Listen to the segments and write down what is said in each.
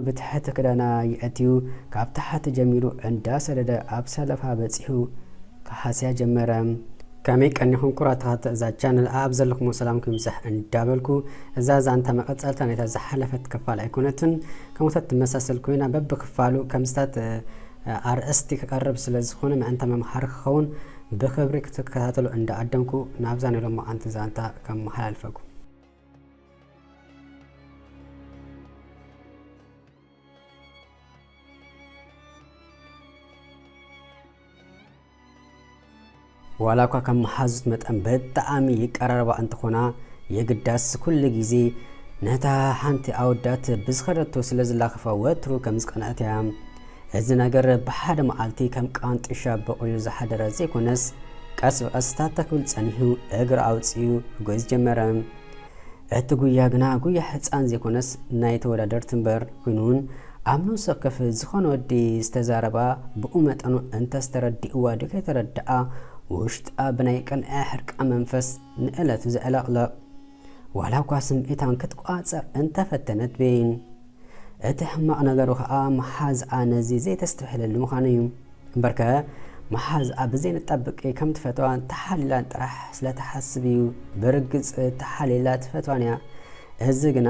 ብትሕቲ ክዳና የእትዩ፣ ካብ ታሕቲ ጀሚሩ እንዳሰደደ ኣብ ሰለፋ በጺሑ ክሓስያ ጀመረ። ከመይ ቀኒኹም ክቡራት ተኸታተልቲ እዛ ቻነል? ኣብ ዘለኹሞ ሰላምኩም ይብዛሕ እንዳበልኩ፣ እዛ ዛንታ መቐጸልታ ናይታ ዝሓለፈት ክፋል ኣይኮነትን። ከምኡታት ትመሳሰል ኮይና በብክፋሉ ከምስታት፣ እ፣ ኣርእስቲ ክቐርብ ስለ ዝኾነ ምእንተ መምሃሪ ክኸውን ብኽብሪ ክትከታተሉ እንዳኣደምኩ ናብዛ ናይ ሎማዓንቲ ዛንታ ከመሓላልፈኩም። ዋላ እኳ ከም መሓዙት መጠን ብጣዕሚ ይቀራረባ እንተኾና፣ የግዳስ ኩሉ ግዜ ነታ ሓንቲ ኣወዳት ብዝኸደቶ ስለ ዝላኸፋ ወትሩ ከም ዝቀንዐት እያ። እዚ ነገር ብሓደ መዓልቲ ከም ቃንጢሻ በቑሉ ዝሓደረ ዘይኮነስ፣ ቀስ ብቐስ ታተ ክብል ጸኒሑ እግሪ ኣውጺኡ ክጎይዝ ጀመረ። እቲ ጉያ ግና ጉያ ሕጻን ዘይኮነስ ናይ ተወዳደርቲ እምበር ኮይኑ እውን ኣብ ነፍሲ ወከፍ ዝኾነ ወዲ ዝተዛረባ ብኡ መጠኑ እንተስተረዲእዋ ዶ ከይተረድኣ ውሽጣ ብናይ ቅንኢ ሕርቃ መንፈስ ንእለቱ ዘዕለቕልቕ። ዋላ እኳ ስምዒታን ክትቋጸር እንተፈተነት ቤን። እቲ ሕማቕ ነገሩ ኸኣ መሓዝኣ ነዚ ዘይተስተብሕለሉ ምዃኑ እዩ። እምበርከ መሓዝኣ ብዘይንጣብቂ ከም ትፈትዋ ተሓሊላ ጥራሕ ስለ ትሓስብ እዩ። ብርግጽ ተሓሊላ ትፈትዋን እያ። እዚ ግና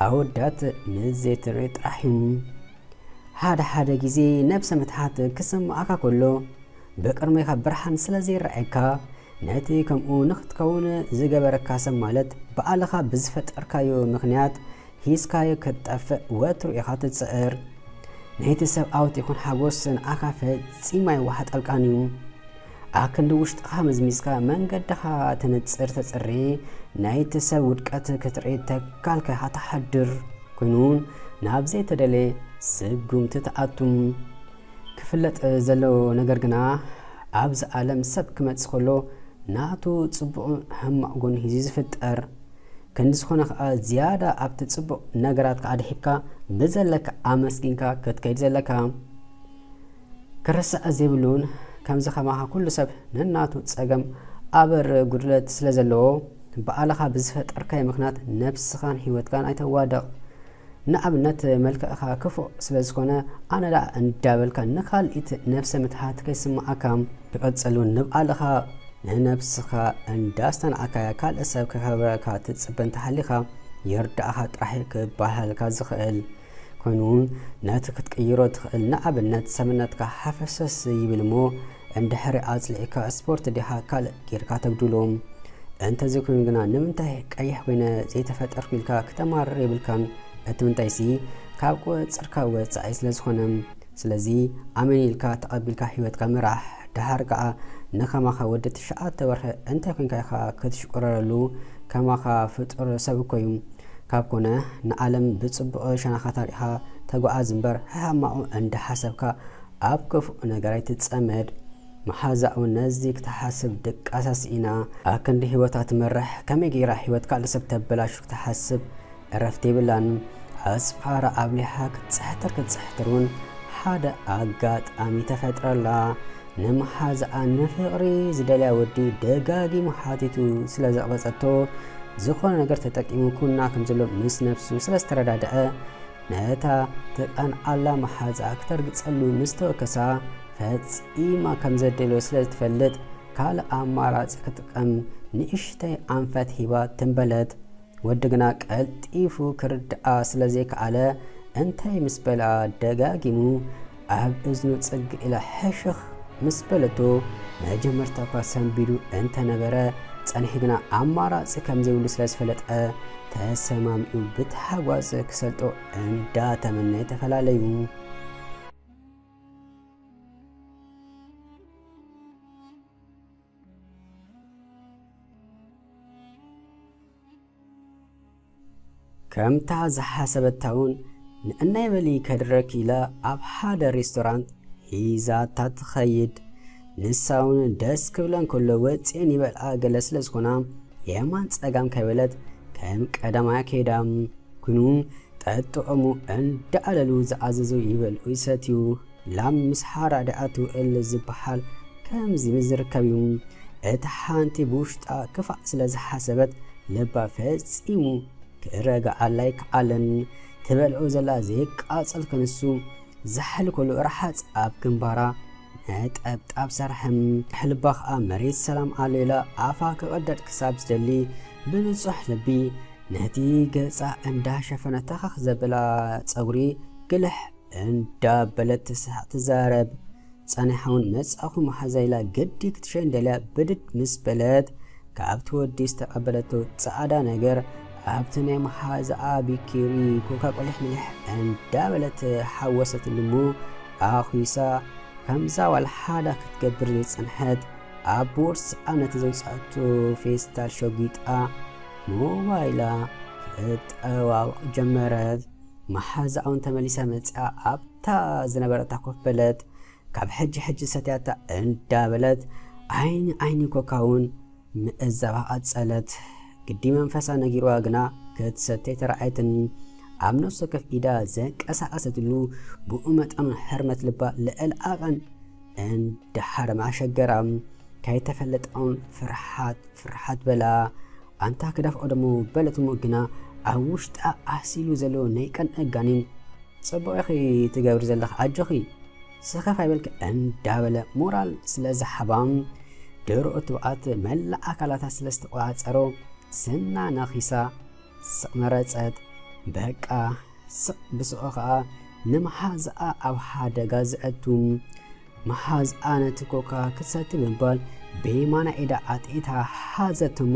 ኣወዳት ምስ ዘይትርኢ ጥራሕ እዩ። ሓደ ሓደ ግዜ ነብሰ ምትሓት ክስምዓካ ከሎ ብቅድሜኻ ብርሃን ስለ ዘይረኣየካ ነቲ ከምኡ ንኽትከውን ዝገበረካ ሰብ ማለት ባዕልኻ ብዝፈጠርካዮ ምኽንያት ሂዝካዮ ክትጠፍእ ወትሩ ኢኻ ትጽዕር። ናይቲ ሰብ ዓወት ይኹን ሓጎስ ንዓኻ ፈጺሙ ኣይወሓጠልካን እዩ። ኣክንዲ ውሽጥኻ መዝሚዝካ መንገድኻ ተነጽር ተጽሪ ናይቲ ሰብ ውድቀት ክትርኢ ተካልካ ኢኻ ትሓድር። ኮይኑ እውን ናብ ዘይተደለየ ስጉምቲ ትኣቱ። ክፍለጥ ዘለዎ ነገር ግና ኣብዚ ዓለም ሰብ ክመጽእ ከሎ ናቱ ጽቡቕ ሕማቕ ጎኒ ሂዙ ዝፍጠር። ክንዲ ዝኾነ ከኣ ዝያዳ ኣብቲ ጽቡቕ ነገራት ከኣ ድሒብካ ብዘለካ ኣመስጊንካ ክትከይድ ዘለካ። ክርሳዕ ዘይብሉን ከምዚ ከማኻ ኩሉ ሰብ ነናቱ ጸገም ኣበር ጉድለት ስለ ዘለዎ ባዕልኻ ብዝፈጠርካዮ ምኽንያት ነብስኻን ህይወትካን ኣይተዋድቕ። ንኣብነት መልክዕኻ ክፉእ ስለ ዝኾነ ኣነ ደኣ እንዳበልካ ንኻልኢት ነብሰ ምትሓት ከይስምዓካ። ብቐጸሉ ንባዕልኻ ንነብስኻ እንዳስተናኣካያ ካልእ ሰብ ከኸብረካ ትጽበ እንተሃሊኻ ይርዳእኻ ጥራሕ ክበሃልካ ዝኽእል። ኮይኑ እውን ነቲ ክትቅይሮ ትኽእል። ንኣብነት ሰብነትካ ሓፈሰስ ይብል እሞ እንድሕሪ ኣጽሊዕካ ስፖርት ዲኻ ካልእ ጌርካ ተጉድሎ። እንተዘይኮይኑ ግና ንምንታይ ቀይሕ ኮይነ ዘይተፈጠርኩ ኢልካ ክተማርር የብልካን። እቲ ምንታይሲ ካብ ቁጽጽርካ ወጻኢ ስለ ዝኾነ። ስለዚ ኣሜን ኢልካ ተቐቢልካ ህይወትካ ምራሕ። ደሓር ከኣ ንኸማኻ ወዲ ትሽዓተ ወርሒ እንታይ ኮንካ ኢኻ ክትሽቁረረሉ? ከማኻ ፍጡር ሰብ እኮ እዩ። ካብ ኮነ ንዓለም ብጽቡቕ ሸነኻታ ርኢኻ ተጓዓዝ እምበር ሕማቑ እንዳሓሰብካ ኣብ ክፉእ ነገር ኣይትጸመድ። መሓዛ እውን ነዚ ክትሓስብ ድቃሳ ስኢና ኣክንዲ ህይወታ ትመርሕ። ከመይ ገይራ ህይወት ካልእ ሰብ ተበላሹ ክትሓስብ ዕረፍቲ የብላን። ኣጽፋራ ኣብሊሓ ክትጽሕትር ክትጽሕትር እውን ሓደ ኣጋጣሚ ተፈጥረላ። ንመሓዛኣ ንፍቕሪ ዝደልያ ወዲ ደጋጊሙ ሓቲቱ ስለ ዘቕበጸቶ፣ ዝኾነ ነገር ተጠቂሙ ኩና ከም ዘሎ ምስ ነብሱ ስለ ዝተረዳድዐ፣ ነታ ትቐንዓላ መሓዛኣ ክተርግጸሉ ምስ ተወከሳ፣ ፈጺማ ከም ዘደልዮ ስለ ዝትፈልጥ፣ ካልእ ኣማራጺ ክትጥቀም ንእሽተይ ኣንፈት ሂባ ትንበለት። ወዲ ግና ቀልጢፉ ክርድኣ ስለ ዘይከኣለ፣ እንታይ ምስ በላ ደጋጊሙ ኣብ እዝኑ ጽግ ኢላ ሕሽኽ ምስ በለቶ፣ መጀመርታ እኳ ሰንቢዱ እንተነበረ፣ ጸኒሑ ግና ኣማራጺ ከም ዘይብሉ ስለ ዝፈለጠ፣ ተሰማሚዑ ብታሕጓስ ክሰልጦ እንዳተመነየ ተፈላለዩ። ከምታ ዝሓሰበታ እውን ንእናይ በሊ ከድረክ ኢላ ኣብ ሓደ ሬስቶራንት ሒዛታ ትኸይድ። ንሳ እውን ደስ ክብለን ከሎ ወፂኤን ይበልዓ ገለ ስለ ዝኾና የማን ፀጋም ከይበለት ከም ቀዳማያ ከይዳ። ኩኑ ጠጥዖሙ እንዳኣለሉ ዝኣዘዙ ይበልዑ ይሰትዩ። ላም ምስ ሓራ ደኣ ትውዕል ዝበሃል ከምዚ ምስ ዝርከብ እዩ። እታ ሓንቲ ብውሽጣ ክፋእ ስለ ዝሓሰበት ልባ ፈጺሙ ክረግኣላ ኣይከኣለን። ትበልዖ ዘላ ዘይቃጸል ክንሱ ዝሓል ከሎ ረሓጽ ኣብ ግንባራ ነጠብጣብ ሰርሐ። ሕልባ ኸኣ መሬት ሰላም ኣሎ ኢላ ኣፋ ክቕደድ ክሳብ ዝደሊ ብንጹሕ ልቢ ነቲ ገጻ እንዳሸፈነ ተኸኽ ዘብላ ጸጉሪ ግልሕ እንዳበለት ትስሕቕ ትዛረብ። ጸኒሓ እውን መጻኹ መሓዛ ኢላ ግዲ ክትሸይን ደልያ ብድድ ምስ በለት፣ ካብቲ ወዲ ዝተቐበለቶ ጻዕዳ ነገር ኣብቲ ናይ መሓዛኣ ቢኪሪ ኮካ ቆሊሕ ምልሕ እንዳበለት ሓወሰትሉ እሞ ኣኹሳ ከምዛ ዋላ ሓዳ ክትገብር ዘይጸንሐት ኣብ ቦርስኣ ነቲ ዘውጻእቶ ፌስታል ሸጒጣ ሞባይላ ክትጠዋውቕ ጀመረት። መሓዛኣ እውን ተመሊሳ መጺኣ ኣብታ ዝነበረታ ኮፍ በለት። ካብ ሕጂ ሕጂ ሰትያታ እንዳበለት ዓይኒ ዓይኒ ኮካ እውን ምእዛባ ቀጸለት። ግዲ መንፈሳ ነጊርዋ ግና ክትሰትይ ተራኣየትን። ኣብ ነፍሲ ወከፍ ኢዳ ዘንቀሳቐሰትሉ ብኡ መጠኑ ሕርመት ልባ ልዕል ዓቐን እንዳሓረማ ኣሸገራ። ከይተፈለጠ እውን ፍርሓት ፍርሓት በላ። ኣንታ ክደፍኦ ደሞ በለት እሞ ግና ኣብ ውሽጣ ኣሲሉ ዘሎ ናይ ቀን ኣጋኒን ጽቡቕ ኢኺ ትገብሪ ዘለኺ ኣጆኺ ስኸፍ ኣይበልኪ እንዳበለ ሞራል ስለ ዝሃባ ድሮ ትብዓት መላእ ኣካላታ ስለ ዝተቆጻጸሮ ስና ነኺሳ ስቕ መረጸት። በቃ ስቕ ብስቑ ኸኣ ንመሓዝኣ ኣብ ሓደጋ ዘእቱ። መሓዝኣ ነቲ ኮካ ክትሰቲ ብምባል ብየማናይ ኢዳ ዓጢታ ሓዘት እሞ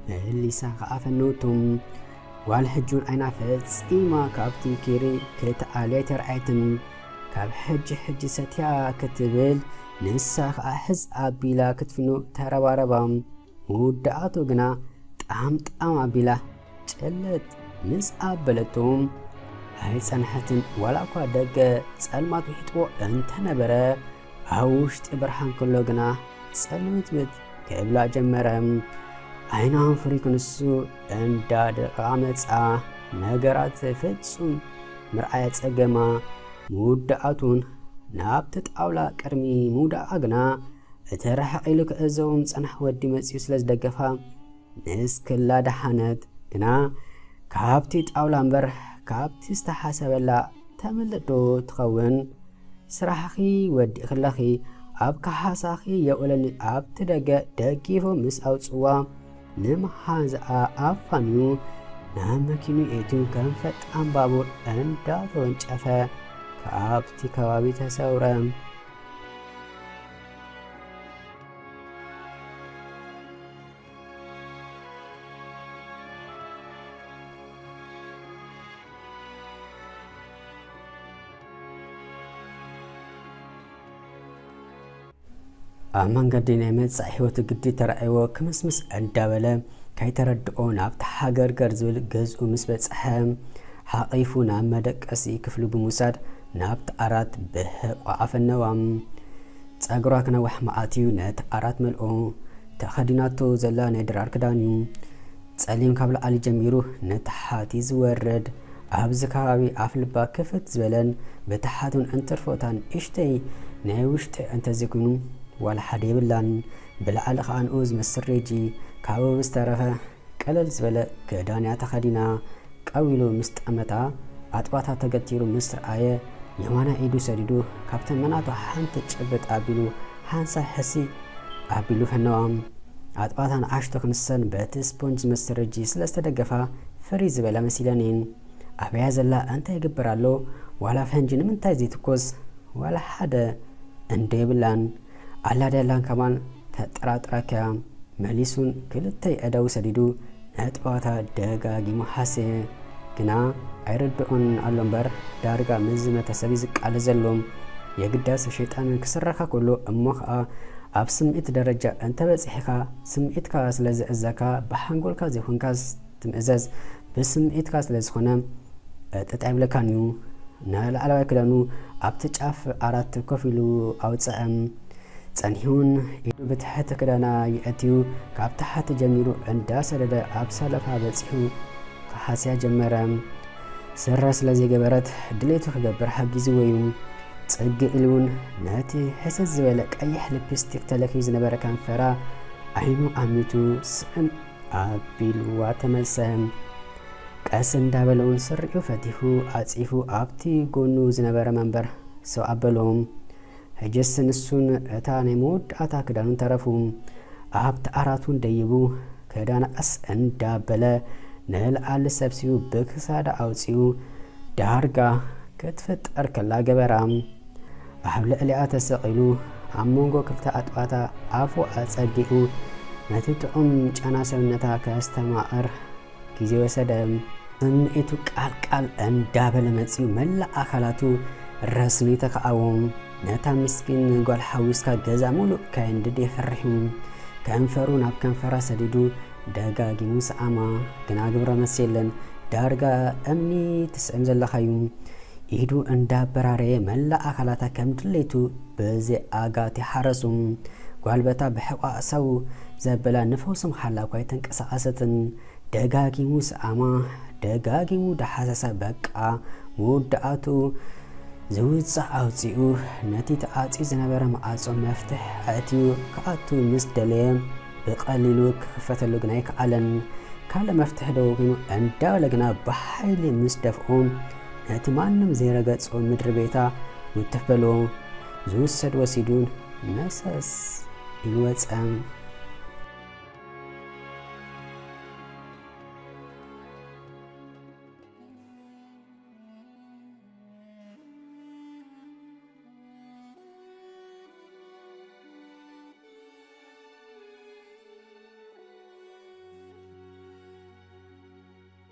መሊሳ ኸኣ ፈነወቶ። ጓል ሕጂ እውን ዓይና ፈጺማ ካብቲ ኪሪ ክትኣሊ ኣይተርኣየትን። ካብ ሕጂ ሕጂ ሰትያ ክትብል ንሳ ኸኣ ሕዝ ኣቢላ ክትፍኖ ተረባረባ። መወዳእቱ ግና ጣምጣም ኣቢላ ጭልጥ ምስ ኣበለቶ ኣይጸንሐትን። ዋላ እኳ ደገ ጸልማት ውሒጥዎ እንተነበረ ኣብ ውሽጢ ብርሃን ከሎ ግና ጽልምትምት ክብላ ጀመረ። ዓይና ፍሪ ክንሱ እንዳደቐቓ መጻ። ነገራት ፍጹም ምርኣያ ጸገማ። ምውዳኣቱን ናብቲ ጣውላ ቅድሚ ምውዳኣ ግና እቲ ርሕቕ ኢሉ ክዕዘቦም ዝጸንሐ ወዲ መጺኡ ስለ ዝደገፋ ንስክላ ደሓነት። ግና ካብቲ ጣውላ እምበር ካብቲ ዝተሓሰበላ ተምልጥ ዶ ትኸውን? ስራሕኺ ወዲእኽለኺ ኣብ ካሓሳኺ የውዕለኒ ኣብቲ ደገ ደጊፎም ምስ ኣውጽዋ ንመሓዝኣ ኣፋንዩ ናብ መኪኑ የእትዩ ከም ፈጣን ባቡር እንዳተወንጨፈ ካብቲ ከባቢ ተሰውረ። ኣብ መንገዲ ናይ መጻኢ ህይወቱ ግዲ ተራእይዎ ክምስምስ እንዳበለ ከይተረድኦ ናብቲ ሃገርገር ዝብል ገዝኡ ምስ በጽሐ ሓቒፉ ናብ መደቀሲ ክፍሉ ብምውሳድ ናብቲ ዓራት ብሕቋ ኣፈነዋ። ጸጉራ ክነውሕ መዓት እዩ ነቲ ዓራት መልኦ። ተኸዲናቶ ዘላ ናይ ድራር ክዳን እዩ። ጸሊም ካብ ላዕሊ ጀሚሩ ንታሕቲ ዝወርድ። ኣብዚ ከባቢ ኣፍ ልባ ክፍት ዝበለን ብታሕቱን እንትርፎታ ንእሽተይ ናይ ውሽጢ እንተዘይኮይኑ ዋላ ሓደ የብላን። ብላዕሊ ከኣ ንኡ ዝመስል ሬጂ ካብኡ ብዝተረፈ ቀለል ዝበለ ክዳን እያ ተኸዲና። ቀዊሉ ምስ ጠመታ ኣጥባታ ተገቲሩ ምስ ረኣየ የማናይ ኢዱ ሰዲዱ ካብተን መናቱ ሓንቲ ጭብጥ ኣቢሉ ሓንሳብ ሕሲ ኣቢሉ ፈነዋ። ኣጥባታ ንኣሽቱ ክንሰን በቲ ስፖንጅ ዝመስል ሬጂ ስለ ዝተደገፋ ፍርይ ዝበላ መሲለኒ። ኣበያ ዘላ እንታይ ይግበር ኣሎ? ዋላ ፈንጂ ንምንታይ ዘይትኮስ? ዋላ ሓደ እንዶ የብላን። ኣላ ድያላን ከማን ተጠራጥራካ። መሊሱን ክልተ ኣእዳዉ ሰዲዱ ነጥባታ ደጋጊሙ ሓሰየ። ግና ኣይርድኦን ኣሎ እምበር ዳርጋ ምስ ዝመተ ሰብ እዩ ዝቃለስ ዘሎ። የግዳስ ሸይጣን ክስረኻ ከሎ እሞ ኸኣ ኣብ ስምዒት ደረጃ እንተበጺሕካ ስምዒትካ ስለ ዝእዘካ ብሓንጎልካ ዘይኮንካስ ትምእዘዝ ብስምዒትካ ስለ ዝኾነ ጥጥ ኣይብለካን እዩ። ንላዕለዋይ ክዳኑ ኣብቲ ጫፍ ዓራት ኮፍ ኢሉ ኣውፅአ። ጸኒሑን ኢዱ ብትሕቲ ክዳና የእትዩ ካብ ታሕቲ ጀሚሩ እንዳሰደደ ኣብ ሰለፋ በጺሑ ክሓስያ ጀመረ። ስረ ስለ ዘይገበረት ድሌቱ ክገብር ሓጊዝዎ እዩ። ጽግእ ኢሉ እውን ነቲ ሕስስ ዝበለ ቀይሕ ሊፕስቲክ ተለኽዩ ዝነበረ ከንፈራ ዓይኑ ዓሚቱ ስእን ኣቢልዋ ተመልሰ። ቀስ እንዳበለ እውን ስሪኡ ፈቲሑ ኣጺፉ ኣብቲ ጎኑ ዝነበረ መንበር ሰው ኣበሎ። ሕጅስ ንሱን እታ ናይ መወዳእታ ክዳኑን ተረፉ። ኣብቲ ዓራት እውን ደይቡ ክዳና ቀስ እንዳበለ ንላዕሊ ሰብሲቡ ብክሳዳ ኣውጺኡ ዳርጋ ክትፍጠር ከላ ገበራ። ኣብ ልዕሊኣ ተሰቒሉ ኣብ መንጎ ክልተ ኣጥባታ ኣፉ ኣጸጊዑ ነቲ ጥዑም ጨና ሰብነታ ከስተማቕር ግዜ ወሰደ። ስምዒቱ ቃልቃል እንዳበለ መጺኡ መላእ ኣካላቱ ረስኒ ተኸኣዎ። ነታ ምስኪን ጓል ሓዊስካ ገዛ ሙሉእ ከየንድድ የፈርሕ እዩ። ከንፈሩ ናብ ከንፈራ ሰዲዱ ደጋጊሙ ሰኣማ፣ ግና ግብረ መልሲ የለን። ዳርጋ እምኒ ትስዕም ዘለኻዩ። ኢዱ እንዳበራረየ መላእ ኣካላታ ከም ድሌቱ ብዘይ ኣጋት ይሓረሱ። ጓል በታ ብሕቋ ሰው ዘበላ ንፈውሲ ምሓላ እኳ ኣይተንቀሳቐሰትን። ደጋጊሙ ሰኣማ፣ ደጋጊሙ ዳሓሰሳ። በቃ መወዳእቱ ዝውጻእ ኣውጺኡ ነቲ ተዓጽዩ ዝነበረ መዓጾ መፍትሕ ኣእትዩ ክኣቱ ምስ ደለየ ብቐሊሉ ክኽፈተሉ ግና ኣይከኣለን። ካልእ መፍትሕ ደው ኮይኑ እንዳበለ ግና ብሓይሊ ምስ ደፍኦ ነቲ ማንም ዘይረገጾ ምድሪ ቤታ ውትፍ በሎ። ዝውሰድ ወሲዱ መሰስ ኢሉ ወጸ።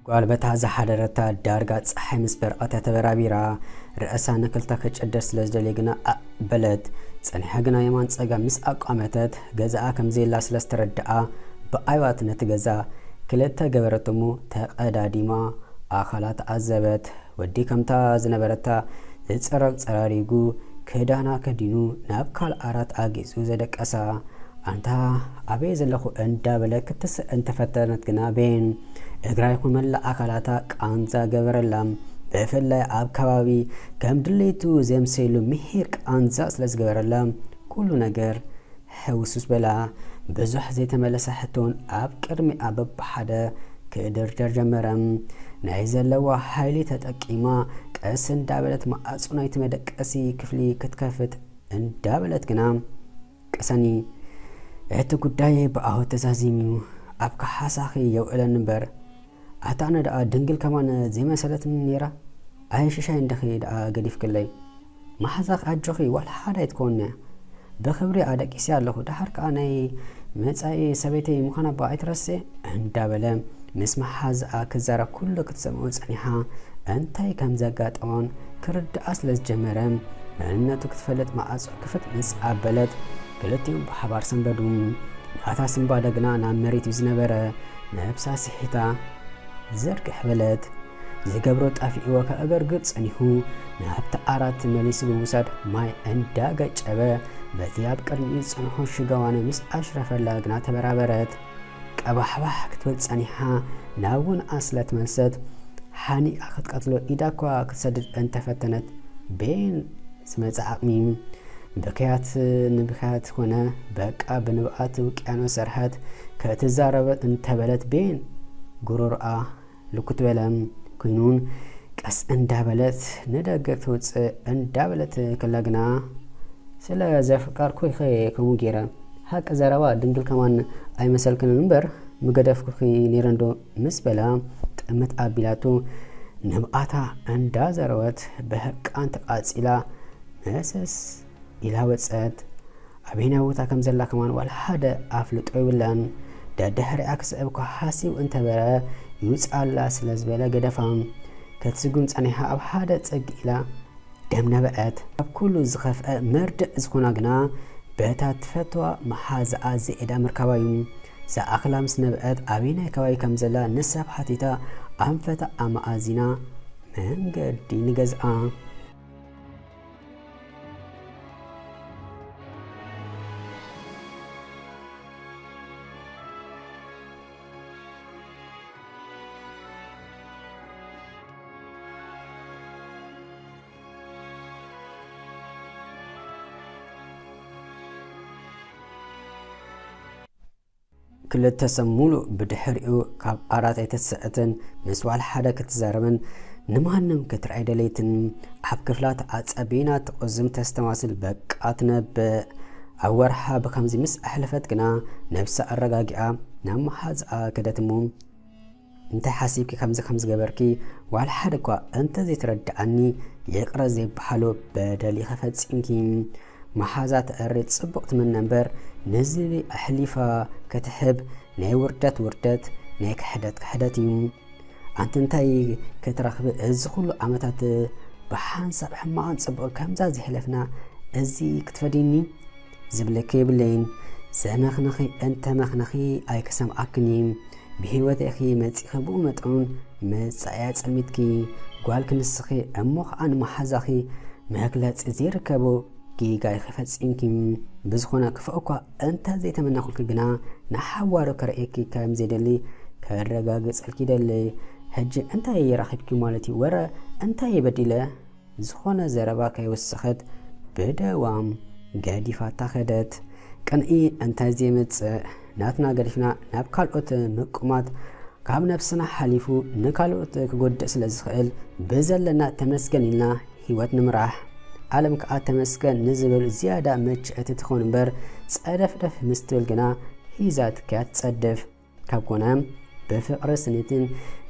ጓል በታ ዝሓደረታ ዳርጋ ጸሓይ ምስ በርቐት ተበራቢራ ርእሳ ንክልተ ክጭደር ስለ ዝደልየ ግና ኣእ በለት። ጸኒሓ ግና የማን ጸጋም ምስ ኣቋመተት ገዛኣ ከም ዘየላ ስለ ዝተረድኣ ብኣይዋት ነቲ ገዛ ክልተ ገበረትሞ ተቐዳዲማ ኣኻላ ተዓዘበት። ወዲ ከምታ ዝነበረታ ዝጸረግ ጸራሪጉ ክዳና ከዲኑ ናብ ካልእ ዓራት ኣጊጹ ዘደቀሳ። ኣንታ ኣበይ ዘለኹ እንዳበለ ክትስእ እንተፈተነት ግና ቤን እግራ ይኹን መላእ ኣካላታ ቃንዛ ገበረላ። ብፍላይ ኣብ ከባቢ ከም ድሌቱ ዘምሰይሉ ምሂር ቃንዛ ስለ ዝገበረላ ኩሉ ነገር ሕውስውስ በላ። ብዙሕ ዘይተመለሰ ሕቶን ኣብ ቅድሚኣ በብሓደ ክድርደር ጀመረ። ናይ ዘለዋ ሓይሊ ተጠቂማ ቀስ እንዳበለት መዓጹ ናይቲ መደቀሲ ክፍሊ ክትከፍት እንዳበለት ግና ቅሰኒ፣ እቲ ጉዳይ ብኣሁ ተዛዚሙ ኣብ ካሓሳኺ የውዕለኒ እምበር፣ ኣታ ኣነ ደኣ ድንግል ከማን ዘይመሰለትኒ ነይራ። ኣየ ሽሻይ እንዲኺ ደኣ ገዲፍክለይ። መሓዛኺ ኣጆኺ ዋላ ሓደ ኣይትከውንያ። ብኽብሪ ኣደቂሰያ ኣለኹ፣ ደሓር ከኣ ናይ መጻኢ ሰበይተይ ምዃና እባ ኣይትረስዒ እንዳበለ ምስ መሓዛኣ ክዛረብ ኩሉ ክትሰምዖ ጸኒሓ። እንታይ ከም ዘጋጠሞን ክርድኣ ስለ ዝጀመረ መንነቱ ክትፈልጥ መዓጾ ክፍት ምስ ኣበለት ክልቲኦም ብሓባር ሰንበዱ። ናታ ስንባደ ግና ናብ መሬት እዩ ዝነበረ። ነብሳ ስሒታ ዘርግሕ በለት። ዝገብሮ ጠፊእዎ ከእገርግር ጸኒሑ ናብቲ ዓራት መሊሱ ብምውሳድ ማይ እንዳገጨበ በቲ ኣብ ቅድሚኡ ዝጸንሖ ሽጋዋነ ምስ ኣሽረፈላ ግና ተበራበረት። ቀባሕባሕ ክትብል ጸኒሓ ናብ ጎንኣ ስለ ተመልሰት ሓኒቓ ክትቀትሎ ኢዳ እኳ ክትሰድድ እንተፈተነት ቤን ዝመጸ ዓቕሚ ብክያት ንብክያት ኮነ። በቃ ብንብኣት ውቅያኖስ ሰርሐት። ክትዛረብ እንተበለት ቤን ጉሮሮኣ ልኩት በለ። ኮይኑን ቀስ እንዳበለት ንደገ ክትውፅእ እንዳበለት ከላ ግና ስለ ዘፍቀርኩ ኢኸ ከምኡ ገይረ። ሓቂ ዘረባ ድንግል ከማን ኣይመሰልክንን እምበር ምገደፍኩኺ ነይረ እንዶ ምስ በላ ጥምት ኣቢላቶ ንብኣታ እንዳዘረወት ብሕርቃን ተቃፂላ መሰስ ኢላ ወፀት። ኣበየናይ ቦታ ከም ዘላ ከማን ዋላ ሓደ ኣፍልጦ የብላን። ደድሕሪኣ ክስዕብ እኳ ሓሲቡ እንተበረ ይውፅኣላ ስለ ዝበለ ገደፋ። ክትስጉም ጸኒሓ ኣብ ሓደ ጽግ ኢላ ደም ነበዐት። ኣብ ኩሉ ዝኸፍአ መርድእ ዝኾና ግና በታ ትፈትዋ መሓዛኣ ዘኤዳ ምርካባ እዩ። ዝኣኽላ ምስ ነበዐት ኣበየናይ ከባቢ ከም ዘላ ንሰብ ሓቲታ ኣንፈታ ኣመኣዚና መንገዲ ንገዝኣ። ክልተ ሰብ ሙሉእ ብድሕሪኡ ካብ ዓራት ኣይተሰእትን፣ ምስ ዋላ ሓደ ክትዛረብን ንማንም ክትርኣይ ደለይትን። ኣብ ክፍላ ተዓጸቢና ትቕዝም ተስተማስል በቃ ትነብእ። ኣብ ወርሓ ብከምዚ ምስ ኣሕለፈት ግና ነብሳ ኣረጋጊኣ ናብ መሓዝኣ ከደት እሞ፣ "እንታይ ሓሲብኪ ከምዚ ከም ዝገበርኪ ዋላ ሓደ እኳ እንተ ዘይተረድኣኒ፣ ይቕረ ዘይበሃሎ በደል ኢኺ ፈጺምኪ። መሓዛ ተዕሪ ጽቡቕ ትምነ እምበር፣ ንዝቢ ኣሕሊፋ ክትሕብ ናይ ውርደት ውርደት፣ ናይ ክሕደት ክሕደት እዩ። ኣንቲ እንታይ ክትረኽቢ እዚ ኩሉ ዓመታት ብሓንሳብ ሕማቕን ጽቡቕን ከምዛ ዘሕለፍና፣ እዚ ክትፈድይኒ?" ዝብለኪ የብለይን። ዘመኽነኺ እንተ መኽነኺ ኣይክሰምዓክን እየ። ብህይወት ኢኺ መጺኺ ብኡ መጠን መጻኢ ኣጸልሚትኪ። ጓል ክንስኺ እሞ ኸኣ ንመሓዛኺ መግለጺ ዘይርከቦ ጌጋ ኢኺ ፈጺምኪ። ብዝኾነ ክፉእ እኳ እንተ ዘይተመነኹልኪ ግና ንሓዋሩ ከርእየኪ ከም ዘይደሊ ከረጋግጸልኪ ይደሊ። ሕጂ እንታይ ረኺብኪ ማለት እዩ? ወረ እንታይ በዲለ? ዝኾነ ዘረባ ከይወሰኸት ብደዋም ገዲፋታ ከደት። ቅንኢ እንታይ ዘየምጽእ ናትና ገዲፍና ናብ ካልኦት ምቁማት ካብ ነብስና ሓሊፉ ንካልኦት ክጎድእ ስለ ዝኽእል ብዘለና ተመስገን ኢልና ህይወት ንምራሕ። ዓለም ከኣ ተመስገን ንዝብል ዝያዳ ምችእቲ ትኾን እምበር ጸደፍደፍ ምስ ትብል ግና ሒዛትካ ትጸድፍ። ካብ ኮነ ብፍቕሪ ስኒትን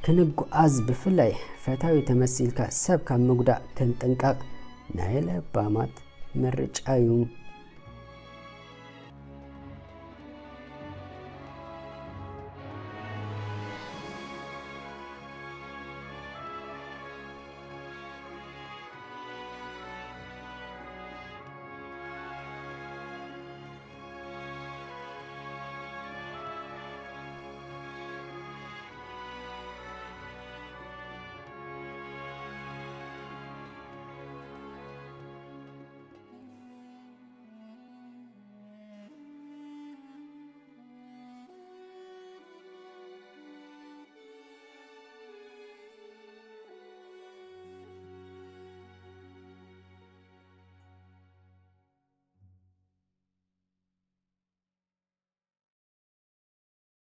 ክንጓዓዝ ብፍላይ ፈታዊ ተመሲልካ ሰብ ካብ ምጉዳእ ክንጥንቀቕ ናይ ለባማት ምርጫ እዩ።